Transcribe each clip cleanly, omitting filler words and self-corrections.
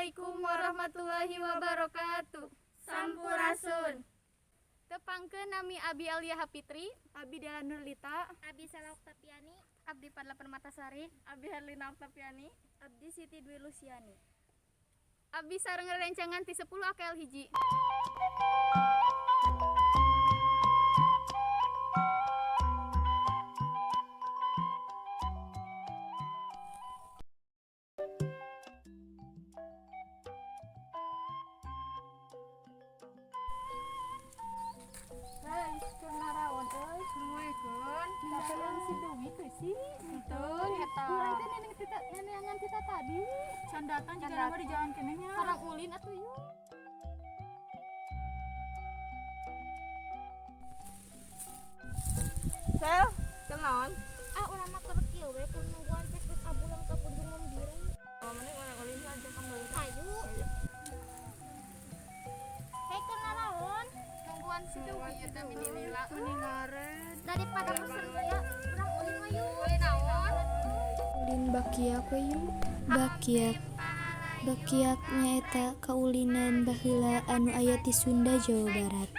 Assalamualaikum warahmatullahi wabarakatuh. Sampurasun. Tepangkeun, nami Abi Alia Hapitri. Abi Dela Nurlita. Abi Sela Oktaviani. Abdi Padla Permatasari. Abi Herlina Oktaviani. Abdi Siti Dwi Lusiani. Abi sareng rerencangan ti 10 AKL 1. Hei, keur naraon euy? Assalamualaikum. Minta si Dewi teh sih. Henteu eta. Urang teh neneng tita neneangan tita tadi. Can datang Can juga nama di jalan keneh nya. Sareng ulin atuh yuk. Sel, kenaon? Ah, urang mah keur kieu we, keur nungguan cekcok abulang ka punjung membiru. Oh, mending urang ulin aja kembali. Hayu. Hei, keur naraon? Nungguan si Dewi eta mini lila. Mending ngaret. Daripada bosen ya, urang ulin mah yuk. Ulin naon? Ulin bakiak we yuk. Bakiak. Bakiak nyaeta kaulinan baheula anu aya ti Sunda, Jawa Barat.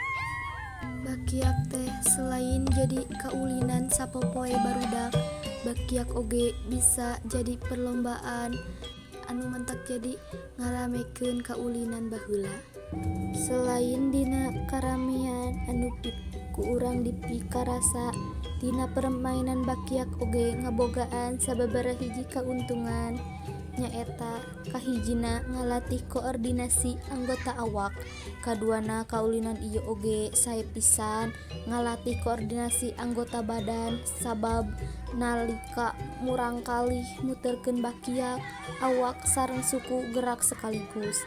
Bakiak teh selain jadi kaulinan sapopoe barudak, bakiak oge bisa jadi perlombaan anu matak jadi ngaramekeun kaulinan baheula. Selain dina karamean anu ku urang dipikarasa tina permainan bakiak oge ngabogaan sababaraha hiji kauntungan, nyaeta kahijina ngalatih koordinasi anggota awak, kaduana kaulinan ieu oge sae pisan ngalatih koordinasi anggota badan, sabab nalika murangkalih muterkeun bakiak, awak sareng suku gerak sekaligus.